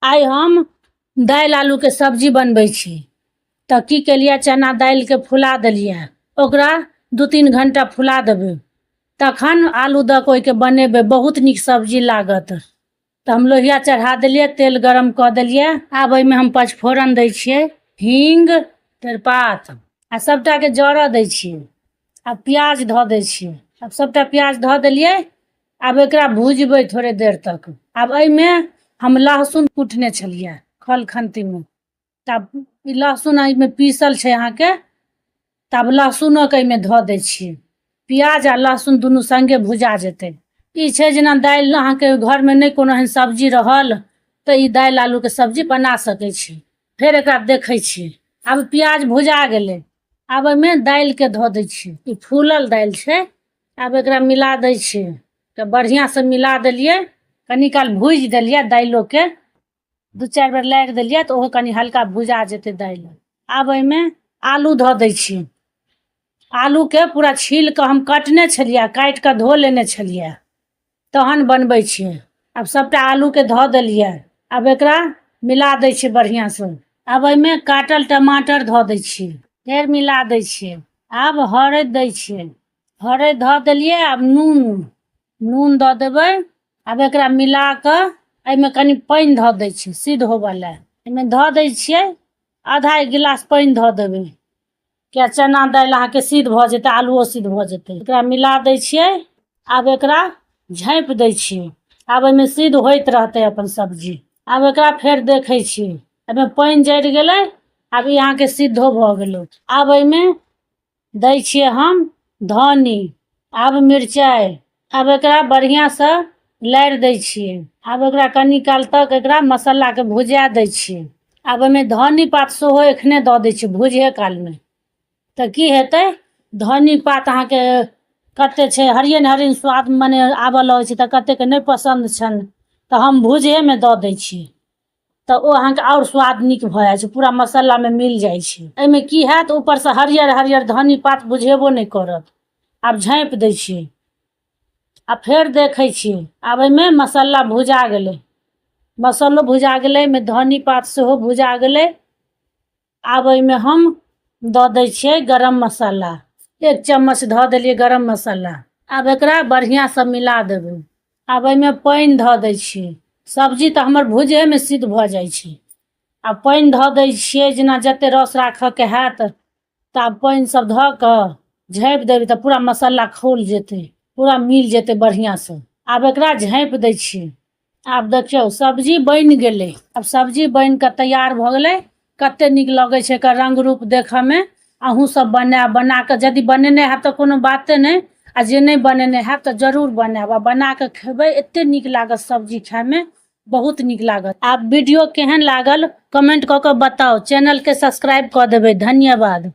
आइ हम दालि आलूके सब्जी बनबै छी। तऽ की केलियै, चना दालिके फुला देलियै, ओकरा 2-3 घंटा फुला देबै, तखन आलू दऽ कऽ ओहिके बनेबै, बहुत नीक सब्जी लागत। तऽ हम लोहिया चढ़ा देलियै, तेल गरम कऽ देलियै। आब एहिमे हम पचफोरन दै छियै, हींग, तेजपात आ सभटाके जरऽ दै छियै। आब प्याज धऽ दै छियै। आब सभटा प्याज धऽ देलियै, आब एकरा भुजबै थोड़े देर तक। आब एहिमे हम लहसुन कुटने छलियै खलखन्तीमे, तऽ आब ई लहसुन एहिमे पीसल छै अहाँके, तऽ आब लहसुनोके एहिमे धऽ दै छियै। प्याज आ लहसुन दुनू सङ्गे भुजा जेतै। ई छै जेना दालि अहाँके घरमे नहि कोनो एहन सब्जी रहल तऽ ई दालि आलूके सब्जी बना सकै छी। फेर एकरा देखै छियै, आब प्याज भुजा गेलै। आब एहिमे दालिके धऽ दै छियै। ई फूलल दालि छै। आब एकरा मिला दै छियै, तऽ बढ़िआँसँ मिला देलियै, कनी काल भूजि देलियै दालिओके, 2-4 बेर लारि देलियै तऽ ओहो कनि हल्का भुजा जेतै दालि। आब एहिमे आलू धऽ दै छियै। आलूके पूरा छील कऽ हम कटने छलियै, काटि कऽ धो लेने छलियै, तहन बनबै छियै। आब सभटा आलूके धऽ देलियै, आब एकरा मिला दै छियै बढ़िआँसँ। आब एहिमे काटल टमाटर धऽ दै छियै, फेर मिला दै छियै। आब हरैद दै छियै। हरैद धऽ देलियै। आब नून नून दऽ देबै। आब एकरा मिला कऽ एहिमे कनि पानि धऽ दै छियै सिद्ध होबऽ लए। एहिमे धऽ दै छियै आधा एक गिलास पानि धऽ देबै, किया चना दालि अहाँके सिद्ध भऽ जेतै, आलुओ सिद्ध भऽ जेतै। एकरा मिला दै छियै। आब एकरा झाँपि दै छियै। आब एहिमे सिद्ध होइत रहतै अपन सब्जी। आब एकरा फेर देखै छियै, एहिमे पानि जरि गेलै। आब ई अहाँके सिद्धो भऽ गेलै। आब एहिमे दै छियै हम धनी, आब मिरचाइ। आब एकरा बढ़िआँसँ लारि दै छियै। आब एकरा कनि काल तक एकरा मसालाके भुजा दै छियै। आब ओहिमे धनी पात सेहो एखने दऽ दै छियै भुजहे कालमे, तऽ की हेतै, धनी पात अहाँके कतेक छै हरियन हरियन स्वाद मने आबऽ लगै छै, तऽ कतेकके नहि पसन्द छनि, तऽ हम भुजहेमे दऽ दै छियै, तऽ ओ अहाँके आओर स्वाद नीक भऽ जाइ छै, पूरा मसालामे मिल जाइ छै। एहिमे की हैत, ऊपरसँ हरियर हरियर धनी पात बुझेबो नहि करत। आब झाँपि दै छियै आ फेर देखै छियै। आब एहिमे मसाला भुजा गेलै, मसालो भुजा गेलै, एहिमे धनी पात सेहो भुजा गेलै। आब एहिमे हम दऽ दै छियै गरम मसाला, 1 चम्मच धऽ देलियै गरम मसाला। आब एकरा बढ़िआँसँ मिला देबै। आब एहिमे पानि धऽ दै छियै। सब्जी तऽ हमर भुजहेमे सिद्ध भऽ जाइ छै। आब पानि धऽ दै छियै, जेना जतेक रस राखऽके हैत। तऽ आब पानि सब धऽ कऽ झाँपि देबै, तऽ पूरा मसाला खौल जेतै, पूरा मिल जेतै बढ़िआँसँ। आब एकरा झाँपि दै छियै। आब देखियौ, सब्जी बनि गेलै। आब सब्जी बनि कऽ तैयार भऽ गेलै। कते नीक लगै छै एकर रंग रूप देखऽमे। अहूँ सब बनायब। बना कऽ यदि बनेने हैब तऽ कोनो बाते नहि, आ जे नहि बनेने हैब तऽ जरूर बनायब आ बना कऽ खेबै, एते नीक लागत सब्जी खायमे, बहुत नीक लागत। आब वीडियो केहन लागल, कमेंट कऽ कऽ बताउ। चैनलके सब्सक्राइब कऽ देबै। धन्यवाद।